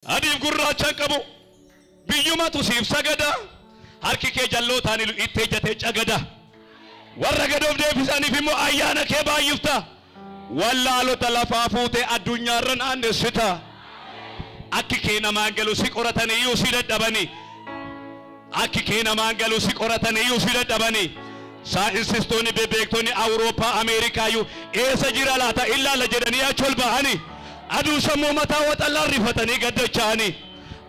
Adiif gurraacha qabu biyyumatu siif sagada harki kee jallootaan itti ejjatee cagada warra gadoof deebisaniif immoo ayyaana kee baay'ifta wallaalota lafaa fuutee addunyaarra naannessita akki kee namaan galu si qorataniyyuu si dadhabanii akki kee namaan galu si qorataniyyuu si dadhabanii saayinsistoonni bebeektonni Awurooppaa Ameerikaayyuu eessa jira laata ilaalla jedhanii achi ol ba'anii aduu sammuu mataa waxallaa rifatanii gaddacha'anii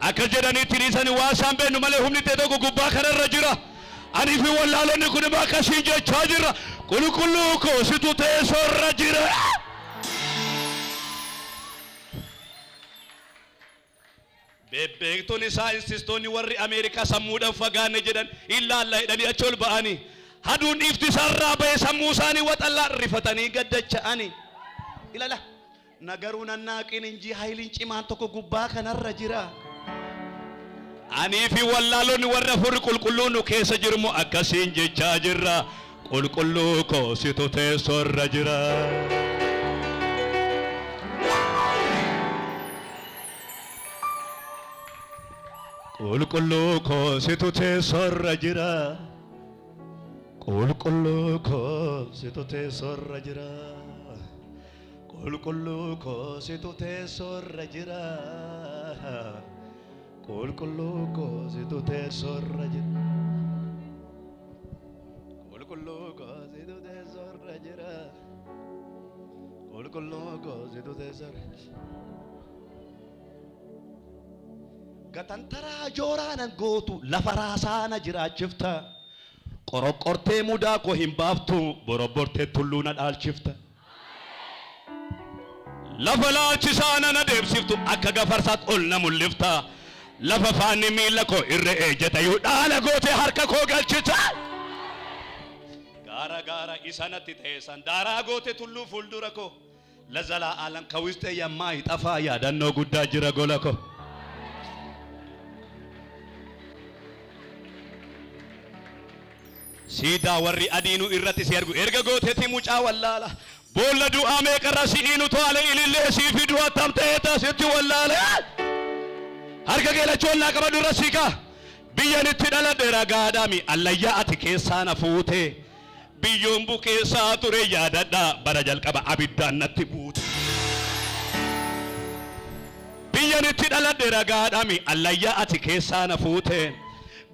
akka jedhanii tiriisanii waa isaan beennu malee humni ta'e tokko gubbaa kanarra jira. Ani fi wallaalonni kun immoo akkasiin jechaa jira. Qulqulluu koo situ teessoorra jira. Bebeektonni saayinsistoonni warri Ameerikaa sammuudhaan fagaanne jedhan ilaalla jedhanii achi ol ba'anii aduun ifti isaarraa ba'e sammuu isaanii waxallaa rifatanii gaddacha'anii. Ilaala. Nagaruu nannaaqiin inji hayiliin cimaan tokko gubbaa kanarra jira. Anii fi wallaalonni warra afurri qulqulluun nu keessa jirmu akkasiin jechaa jirra. Qulqulluu koo situ teessoorra jira. Qulqulluu koo situ teessoorra jira. Qulqulluu koo situ teessoorra jira. Qulqulluu koo situ teessoorra jira. Qulqulluu koo situ teessoorra jira. Qulqulluu koo situ teessoorra jira. Qulqulluu koo situ teessoorra jira. Gatantaraa jooraanan gootu lafa raasaana jiraachifta. Qoroqqortee mudaa koo hin baaftu borobbortee tulluu na dhaalchifta. Lafa laalchisaa na deemsiftu akka gafarsaatti ol na mul'ifta. Lafa faanni miila koo irra ejjetayyuu dhaala gootee harka koo galchita. Gaara gaara isa natti ta'e san daaraa goote tulluu fuuldura koo. Lazalaa alam kawistee yammaa hixafaa yaadannoo guddaa jira gola koo. Siidaa warri adiinuu irratti si argu erga gooteetii mucaa wallaala. Boolla du'aa meeqarra si'iinu to'ale ilillee sii fiduu attam ta'ee taasitti wallaale. Harka kee lachoon naa qabadhu irra siikaa. Biyyan itti dhaladhe ragaadhaami allayyaa ati keessaa na fuute. Biyyoon bukeessaa ture yaadadha bara jalqaba abiddaan natti buute. Biyyan itti dhaladhe ragaadhaami allayyaa ati keessaa na fuute.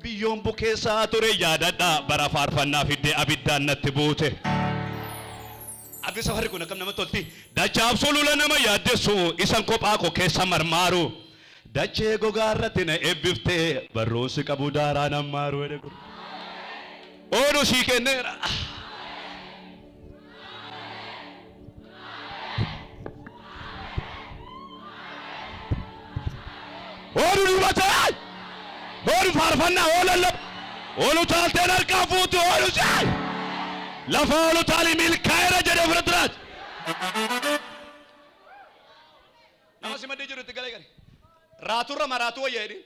Biyyoon bukeessaa ture yaadadha bara faarfannaa fiddee abiddaan natti buute. Abbi safarri kun akkam namatti tolti. Dachaaf sulula nama yaaddessu isan kophaa koo keessa marmaaru. Dachee gogaa irratti na eebbiftee barruun si qabu daaraa nammaaru jedhe gurra. Oolu sii kenneera. Oolu dubataa! Oolu faarfannaa oolu lallaba! Oolu taalteen harkaa fuutu oolu si'aa! Lafa oolu taali milkaa'eera jedhee ofirratti laata. Nama si maddii jiru itti galee gale. Raaturra maraatu wayya jedhi.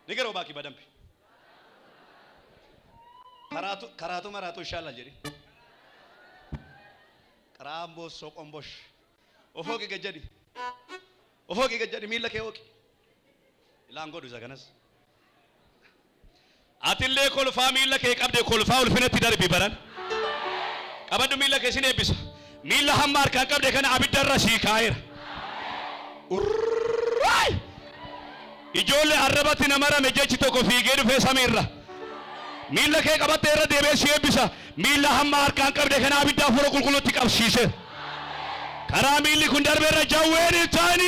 Ni garuu baakii badambi. Karaatu karaatu maraatu inshallah jedhi. Qaraamboo soqombosh. Ofooqi gajjadi. Ofooqi gajjadi miilla kee hooqi. Ilaan godhu isa kanas. Atillee kolfaa miilla kee qabde kolfaa ulfinatti darbi baran. Qabadhu miilla kee sin eebbisa. Miilla hamma harkaan qabde kana abiddarra sii kaa'eera. Urraay! Ijoollee arrabatti nama rame jechi tokko fiigee dhufee samiirra. Miilla kee qabattee irra deebi'ee si eebbisa. Miilla hamma harkaan qabde kana abidda hafuura qulqulluutti qabsiise. Karaa miilli kun darbe irra jawween hin taa'ini.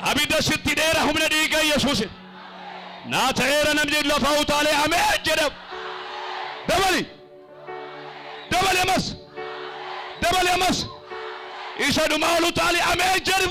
Abidda sitti dheera humna dhiiga Yesuus. Naa ta'eera namni lafa utaalee ameen jedhamu. Dabali! Dabali ammas! Dabali ammas! Isa dhumaa ol utaalee ameen jedhu.